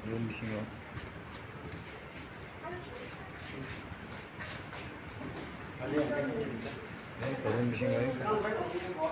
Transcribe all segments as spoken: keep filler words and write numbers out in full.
Room bisingo. Room bisingo.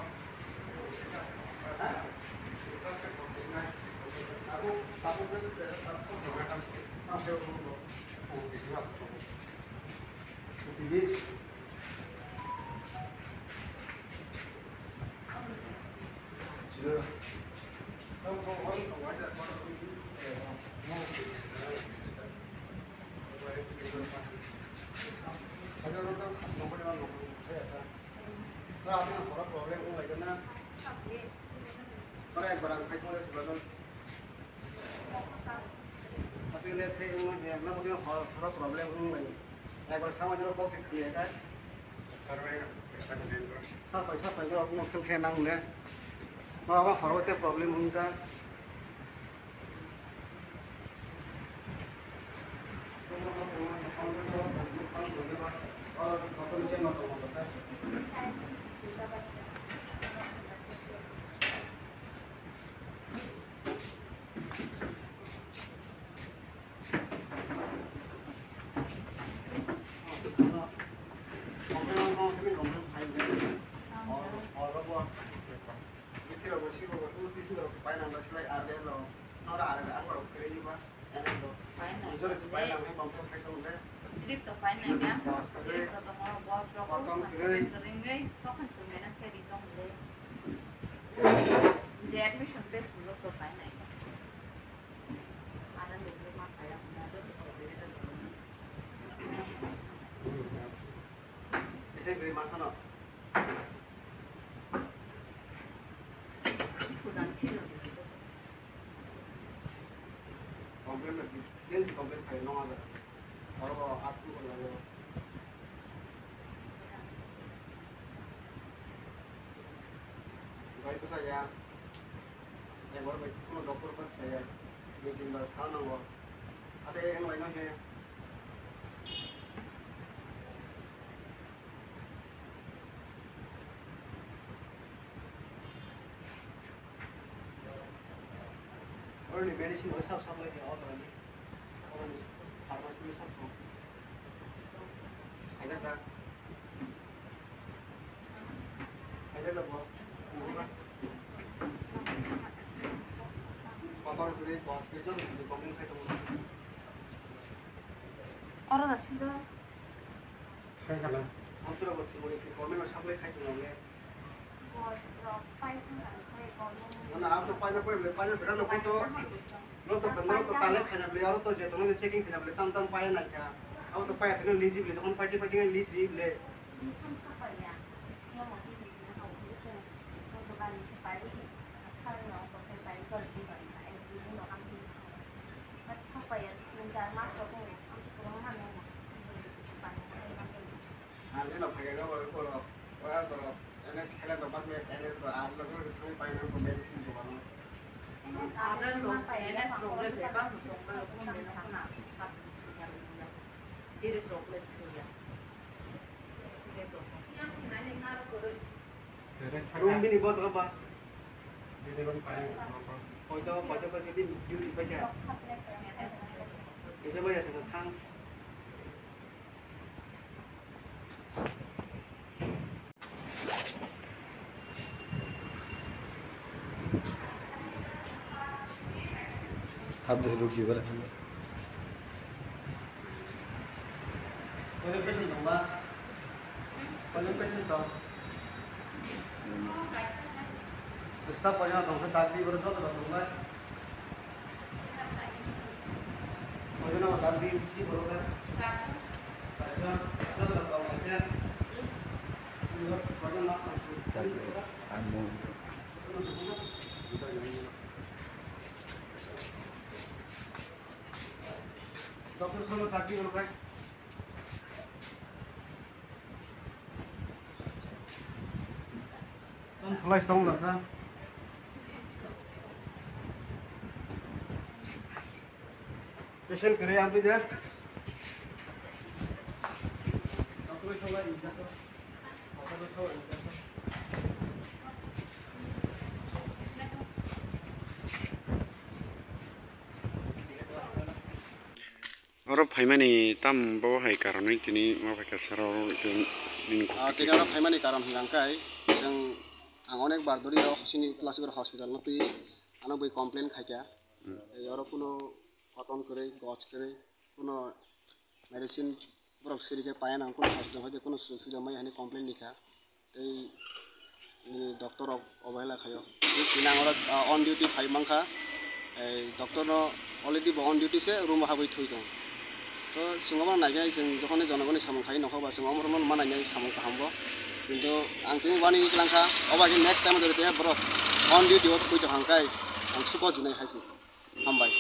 Aswk le tei wngma khe, wngma khe hor, horo problem wngmani. Ekbar sama jora kok se khliya kha. Sapai, sapai jora wngma khe khe nang le. Ma, ma horo tei problem wngkha. Trip to fine nai kha. Trip to tongo, boss rok kotong kwrwi. Kwrwi tongwi, tokon se manage khe ri tong le. Je admission tei sulok to fine nai kha. Ano nugwi ma kaya hwnna joto kok bebeda tongwi. Ese beri masano. Sudan silo. Complain na, details complain khai no ada. Oro abo atku ko lago. Bai ko saya. Yang oro bai ko doctor ko saya. Dui tin bar sa nango. Ate yang laino he. Oroni medicine o sab sab lai khe o dwai ni. Oroni pharmacy ni sab sab. Hajar da. Hajar da bo. Kotor kwrwi, kotor kwrwi joto kwrwi kobong khai tongo. Oro da sida. Khai khala. Amtwrok bo thwngmani thwi government no supply khai tongo le. Boss rok pai thang kha khai government. Mana amtwrok paina pai le, paina bera no koi to. Norok to, norok to talent khaina bole, aro to je tongo je checking khaina bole, tam tam paina kha. Abo to paya thangno list ri bole, jokhon paiti paiti list ri bole. Ang le no phai ga borok borok, borok borok, N S hela no bas me N S ba, ang no thung pai no medicine ko bang. Ada lo N S lo le bebak no tong ba lo kun de na na. Diri problem suya. Room bini bot apa? Poito, poito ko sini duty pa kya? Poito ba ya sa thang. Habis rugi bara. Koijon patient tong ba? Koijon patient tong? Staff koijon tong khe tak di borok joto rok tong ba? Koijon abo tak di bisi borok khe? Kaijon, joto rok tong khe? Koijon ma tong? Chakri, amo. Doctor solo tak di borok khe? Tong khlai tong lasa. Patient kere yang tu je. Tong khlai tong lai injection. Tong khlai tong lai injection. Oro phaimani tam bo hai karonwi tini ma phaikha saro tini nini Ah, tini oro phaimani karon hwnkha khe chwng ang onek bar dori o sini Kulasuguri hospital no twi ano bui complain khaikha. Hmm. Tei oro kuno koton kwrwi, goj kwrwi, kuno medicine borok siri khe paya nang, kuno hospital hoite kuno su-, suida mai hani complain ni kha. Tei, eh, doctor rok obhela khaio. Tei tini ang oro, ah, on duty phai mankha. Eh, doctor no already bo on duty se room o habwi thwi tong. To chwng omo naikhe chwng jokhon jonogoni samung khai nokho ba chwng omo rokno ma nainai samung kaham bo. Kintu ang tini wani wngkha, obo khe next time o jodi tei borok on duty o thwi tong hang khe ang suko jinai hai se. Hambai.